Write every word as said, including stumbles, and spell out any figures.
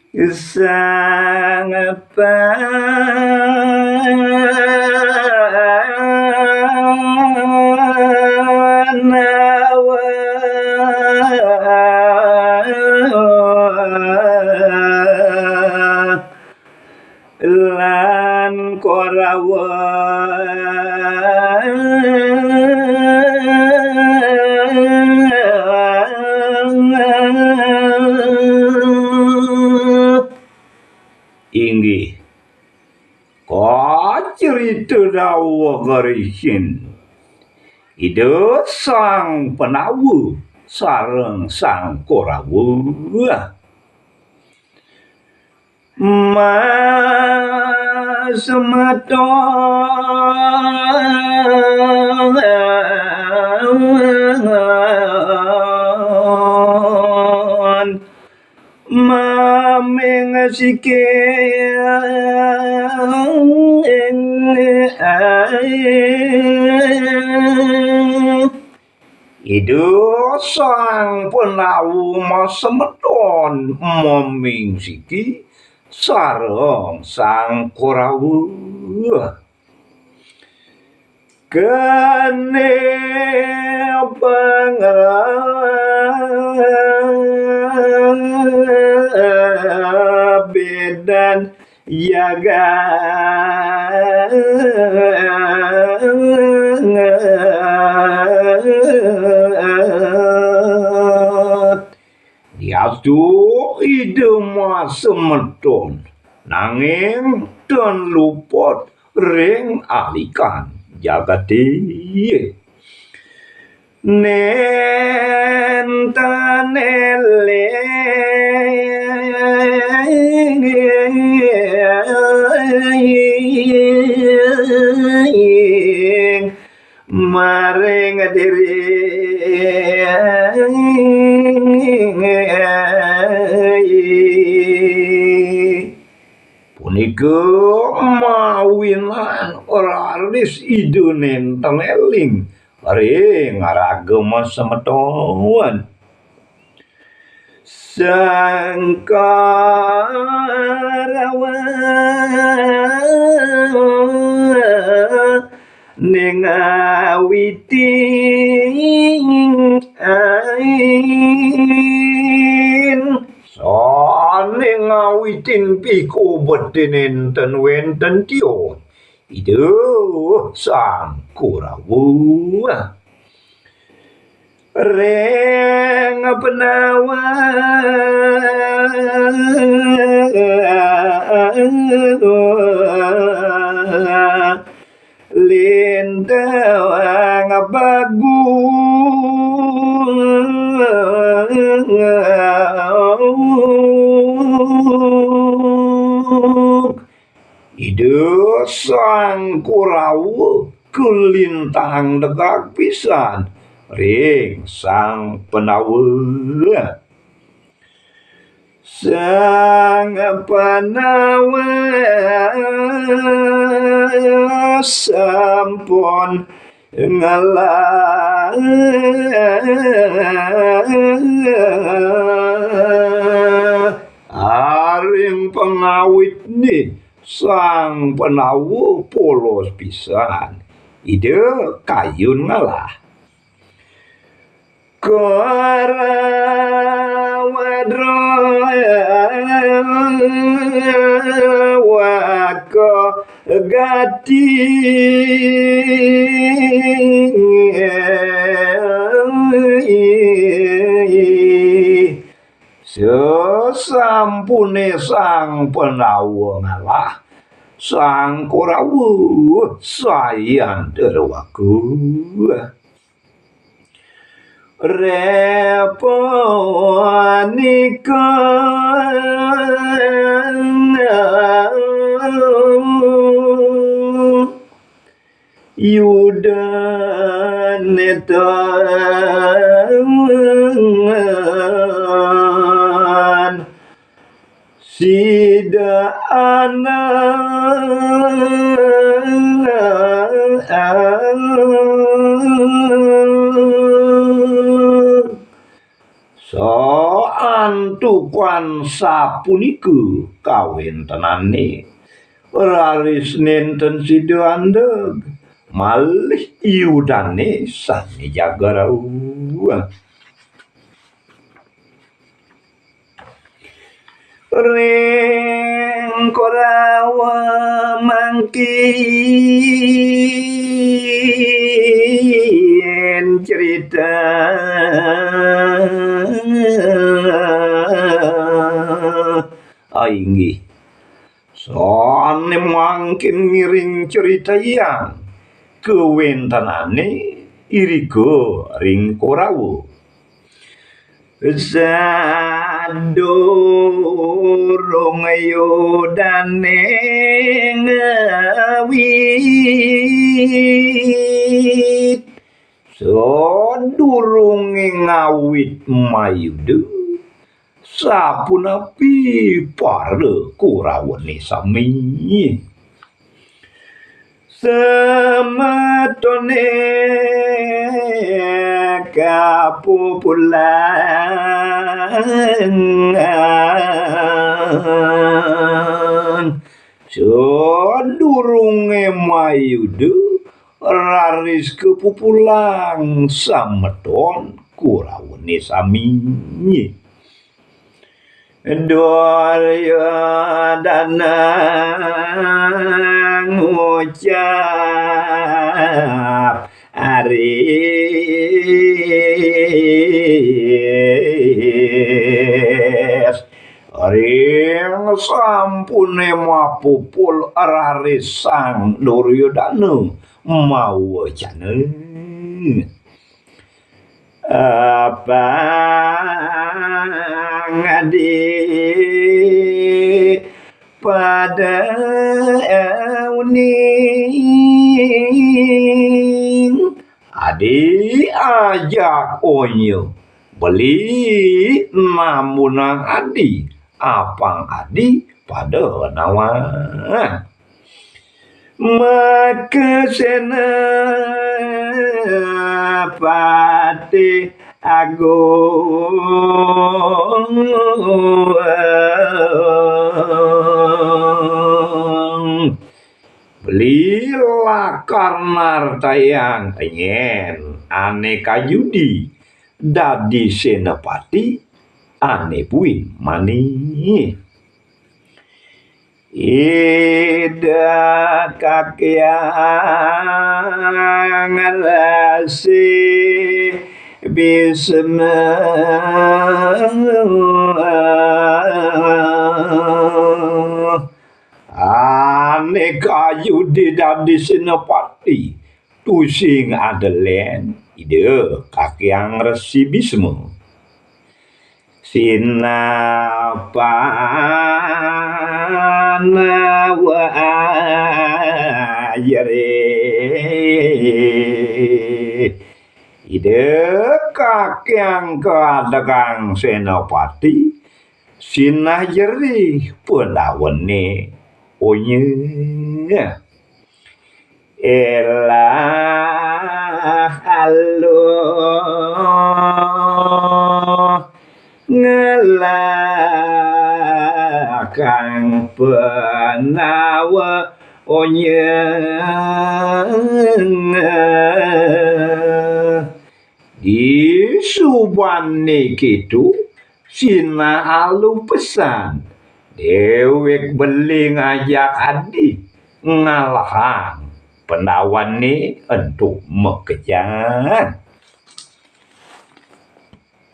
Sang Panawa lan Korawa. Inggih, kacerita dawuh gerisin Ida Sang Panawa sareng Sang Korawa. Mas semeton, maming siki. Ida Sang Panawa masemeton maming siki sareng Sang Korawa. Kene pangrabedan jagat. Diastu Ida masemeton, nanging ten luput ring alikan jagate. Nenten eling maring diri. Punika mawinan raris Ida nenten eling ring raga masemeton. Sang Korawa ning ngawitin, sane ngawitin pikobete nenten wenten tios Ida Sang Korawa. Ring Panawa lintang bagus. Ida Sang Korawa kalintang degag pisan ring Sang Panawa. Sang Panawa sampun ngalah. Aring pangawitne Sang Panawa polos pisan. Ida kayun ngalah. Korawa dra waka gati. Sasampune Sang Panawa ngalah, Sang Korawa sayan derwaku. Repanika Yuda netan sida anak. Soal Santukan sapunika kawéntenané, raris nénten sida andeg, malih yudané sané jaga rauh. Ring Korawa mangkin cerita. Ah, inggih. Sané mangkin ngiring critayang kawéntenané irika ring Korawa. Sadurung yudané ngawit, sadurungé ngawit mayuda, sapunapi para Korawané sami? Semetoné kapupulan, sadurungé mayuda raris kapupulan semeton Korawané sami. Duryodana ngucap raris. Ring sampuné mapupul raris Sang Duryodana mawacana. Apang adi pada uning. Adi ajak onya. Beli namunang adi, apang adi pada nawang. Maka Senapati Agung. Beli lakar nartayang nyén ané kajudi dadi senapati ané buin mani. Ida Kak Hyang Resi Bisma. Ané kajudi dadi senapati, tusing ada lén Ida Kak Hyang Resi Bisma. Sinah panawa ajri. Ida Kak Hyang kadegang senapati, sinah jerih pandawané onya. Elah aluh ngelakang panawa onya. Disubané kéto, sinah aluh pesan. Déwék beli ngajak adi ngalahang pandawané ento makejan.